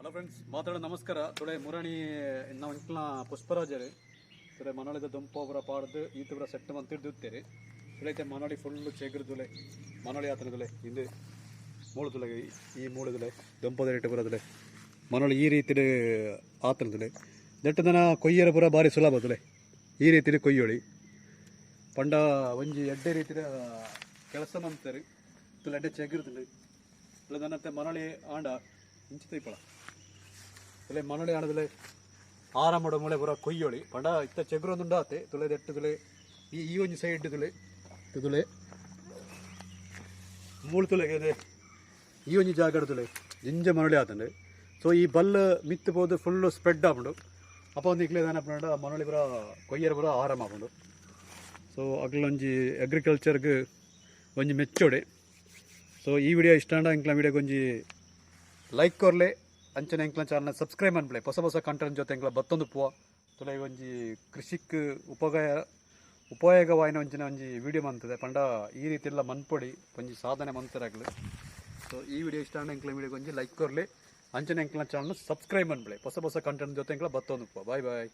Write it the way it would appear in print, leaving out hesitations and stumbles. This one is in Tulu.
ಹಲೋ ಫ್ರೆಂಡ್ಸ್, ಮಾತಾಡೋ ನಮಸ್ಕಾರ. ತೊಡೆ ಮುರಣಿ ನಾವು ಇಂಕ್ಲ ಪುಷ್ಪರಾಜರು. ತೊಡೆ ಮನೋಳಿದ ದೊಂಪೊಪುರ ಪಾಡ್ದು ಈತ ಪೂರ ಸೆಟ್ ಮಂತಿರ್ದಿತ್ತೇರಿ. ತುಳೈತೆ ಮನೋಳಿ ಫುಲ್ ಚೆಗ್ರದುಲೆ ಮನೋಳಿ ಆತನದುಲೆ. ಇಂದು ಮೂಳು ತುಲೆ, ಈ ಮೂಳುದುಲೆ ದೊಂಪದ ರೇಟ್ ಪೂರದುಲೆ ಮನೋಳಿ ಈ ರೀತಿಡ್ ಆತನದುಲೆ. ದೆಟ್ಟದನ ಕೊಯ್ಯರ ಪೂರ ಬಾರಿ ಸುಲಭ ತುಲೆ. ಈ ರೀತಿಡ್ ಕೊಯ್ಯೋಳಿ ಪಂಡ ಒಂಜಿ ಎಡ್ಡೆ ರೀತಿದ ಕೆಲಸ ಮಂತರು. ತುಲೆ ಎಡ್ಡೆ ಚೆಗಿರ್ತುಂಡು. ತುಲೆ ನನ್ನತ್ತೆ ಮನೋಳಿ ಆಂಡ ಇಂಚಿ ತೈಪಳ. ತುಲೆ ಮನೋಳಿ ಆಂಡದುಲೆ ಆರಾಮಡ ಮೂಳೆ ಪೂರ ಕೊಯ್ಯೋಳಿ. ಪಂಡ ಇತ್ತ ಚೆಗುರೊಂದುಂಡಾತೆ. ತುಲೆ ದೆಟ್ಟು ತುಲೆ ಈ ಈ ಒಂಜಿ ಸೈಡ್ ತುಲೆ ತುಲೆ ಮೂಳು ತುಲೆಗೆ ಈ ಒಂಜಿ ಜಾಗಡ್ ತುಲೆ ಜಿಂಜ ಮನೋಳಿ ಆತುಂಡು. ಸೊ ಈ ಬಲ್ಲ್ ಮಿತ್ತ್ ಪೋದು ಫುಲ್ ಸ್ಪ್ರೆಡ್ ಆಪುಂಡು. ಅಪ ಒಂದು ಇಕ್ಲೆ ದಾನ ಪಂಡ ಮನೋಳಿ ಪೂರ ಕೊಯ್ಯರ ಪೂರ ಆರಾಮ ಆಪುಂಡು. ಸೊ ಅಗ್ಲೊಂಜಿ ಅಗ್ರಿಕಲ್ಚರ್ಗ್ ಒಂಜಿ ಮೆಚ್ಚೋಡೆ. ಸೊ ಈ ವಿಡಿಯೋ ಇಷ್ಟ ಆಂಡ ಎಂಕ್ಲ ವಿಡಿಯೋಗೆ ಒಂಜಿ ಲೈಕ್ ಕೊರ್ಲೆ. ಅಂಚನೆ ಎಂಕ್ಲ ಚಾನಲ್ ಸಬ್ಸ್ಕ್ರೈಬ್ ಮನ್ಪುಲೆ. ಹೊಸ ಹೊಸ ಕಂಟೆಂಟ್ ಜೊತೆ ಎಂಕ್ಲ ಬತ್ತೊಂದು ಪುವ. ತುಲೆ ಒಂಜಿ ಕೃಷಿಕ್ ಉಪಯೋಗವಾಯಿನ ಒಂಜಿನ ಒಂಜಿ ವಿಡಿಯೋ ಮಂತದೆ. ಪಂಡ ಈ ರೀತಿ ಎಲ್ಲ ಮನ್ಪೊಡಿ, ಒಂಜಿ ಸಾಧನೆ ಮಂತರಾಗ್ಲು. ಸೊ ಈ ವಿಡಿಯೋ ಇಷ್ಟ ಆಂಡ ಎಂಕ್ಲ ವಿಡಿಯೋಗೆ ಒಂಜಿ ಲೈಕ್ ಕೊರ್ಲೆ. ಅಂಚನೆ ಎಂಕ್ಲ ಚಾನಲ್ ಸಬ್ಸ್ಕ್ರೈಬ್ ಮನ್ಪುಲೆ. ಹೊಸ ಹೊಸ ಕಂಟೆಂಟ್ ಜೊತೆ ಎಂಕ್ಲ ಬತ್ತೊಂದು ಪುವ. Boy boy.